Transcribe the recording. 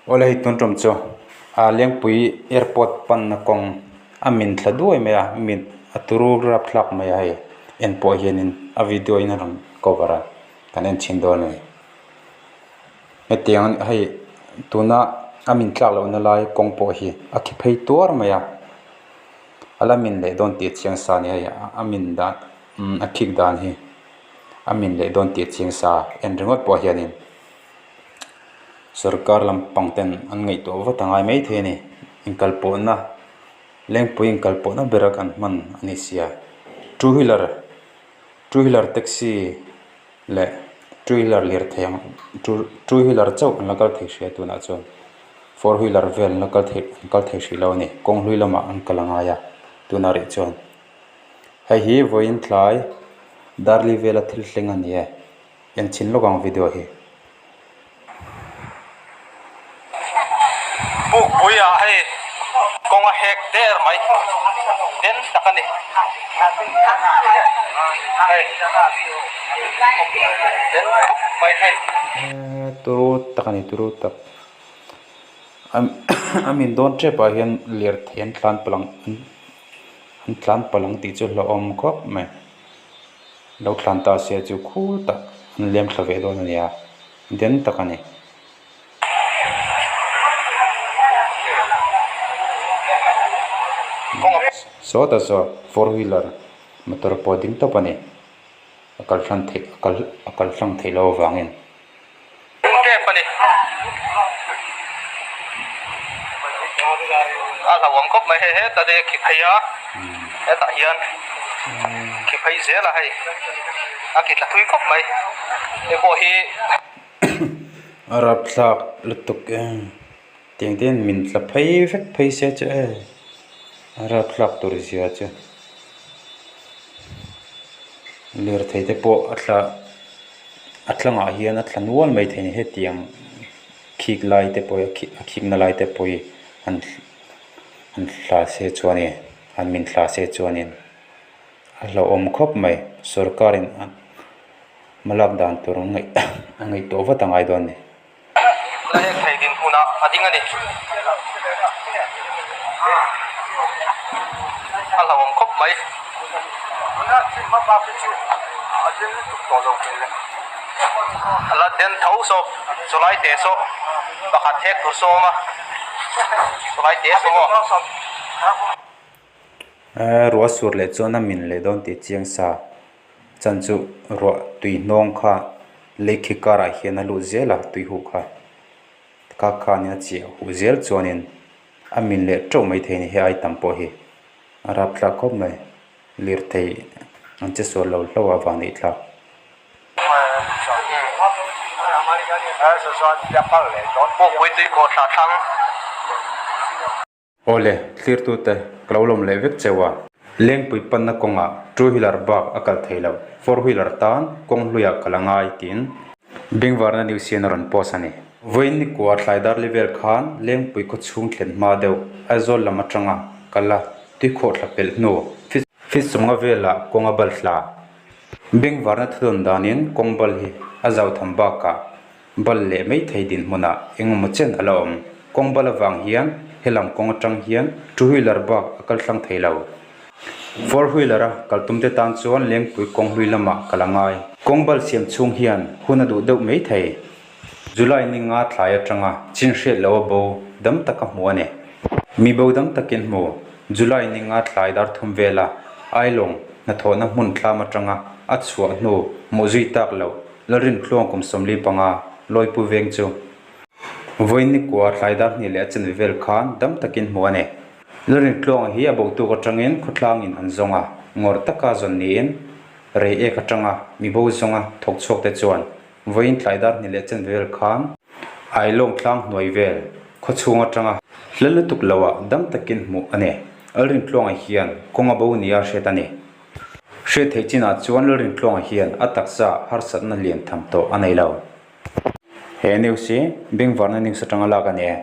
Awle hei tun tum chu ah Lengpui airport panna kawng a min thla duai mai a mit a turu rapthlak mai a hei en pawh hianin a video in a rawn cover a kan en chhin dawn a ni hetiang hei tuna a min tlak lohna lai kawng pawh hi a khi phei tuar mai a a la min leh dawn tih a chiang sa a ni hei a min dan a khik dan hi a min leh dawn tih a chiang sa en ringawt pawh hianin. Sorkar lampang ten an ngaihtuah vat a ngai maithei a ni inkalpawhna lengpui inkalpawhna bera kan hman a ni sia two wheeler two wheeler taxi leh two wheeler lirthei ang two two wheeler chauh an la kal thei hrih a tunah chuan four wheeler vel an la kal thei an kal thei hrih lo a ni kawng hlui lamah an kal a ngai a tunah rih chuan hei hi vawiin tlai darli vela thil thleng a ni e. En chhin lawk ang video hi. Pukpui ah hei kawng a hek der mai den tak a ni hei den khawp mai hei. Turu tak a ni turu tak a min dawn tep ah hian lirthei an tlan palh ang an tlan palh ang tih chu hlauhawm khawp mai. Lo thlan ta se chu khu tak an lem thla ve dawn a nia, den tak a ni. Sawta saw four wheeler motor pawh ding tawp a ni, a kal hlan theih a kal a kal hlang theih loh avangin. Tep a ni. A hlauhawm khawp mai hei heta te khi phei a hetah hian khi phei zel a hei a ki tla thui khawp mai hei pawh hi. A rapthlak lutuk e tiang te hian min tla phei vek phei se chu e a rapthlak tur zia chu lirthei te pawh a tla. A tlangah hian a tla nual mai thei a ni hetiang khik lai te pawh hi a khik na lai te pawh hi han han thla se chuanin han min thla se chuanin a hlauhawm khawp mai sorkar in hma lak dan tur an ngaih a ngaihtuah vat a ngai dawn a ni. La hek thei din hunah a ding a ni. A hlauhawm khawp mai. A la den tho saw chulai te saw pakhat hek tur saw awm a chulai te saw maw. Ruah sur leh chuan a min leh dawn tih chiang sa chan chu ruah tui hnawng kha lei khi karah hian a lut zel a tui huh kha kha khanin a chiah huh zel chuanin a min leh teuh mai thei a ni he ai tam pawh hi a rapthlak khawp mai lirthei an che sual lo hlauh a vang nih thlak. Awle, thlirtute, ka lo lawm leh vek cheu a. Lengpui panna kawngah two wheeler bak a kal thei lo, four wheeler tan kawng hluiah kal a ngai tiin Bengvarna News hian a rawn post a ni. Vawiin nikua thlai dar level khan Lengpui khaw chhung thlen hma deuh Aizawl lam atanga kal a tuikhawh thla pelh hnu fit sawmnga velah kawng a bal thla. Bengvarna thudawn danin kawng bal hi a zau tham bakah Bal leh maithei dinhmunah engemaw chen a la awm. Kawng bal avang hian helam kawng atang hian two wheeler bak a kal tlang thei lo. Four wheeler a kal tumte tan chuan lengpui kawng hlui lamah kal a ngai. Kawng bal siam chhung hian hun a duh deuh maithei. July ni nga thlai atanga chin hriat lo a bo dam taka hmu a ni. Mi bo dam takin hmu. July ni nga thlai dar thum vela Ailawng hnathawhna hmun thlam atanga a chhuah hnu hmuh zui tak loh Lalrintluang kum 45 Lawipu veng chu vawiin nikua thlai dar hnih leh a chenve vel khan dam takin hmu a ni. Lalrintluanga hi a bohtuk atangin khawtlangin an zawng a, ngawrh taka zawn niin rei ek atanga mibo zawnga thawk chhuak te chuan vawiin thlai dar hnih leh a chenve vel khan Ailawng tlang hnuai vel khawchhung atanga hla lutuk loah dam takin hmuh a ni. Lalrintluanga hian kawng a bo nia hriat a ni. Hriat theih chinah chuan Lalrintluanga hian a taksa harsatna lian tham tawh a nei lo. He news hi Bengvarna news atanga lak a ni e.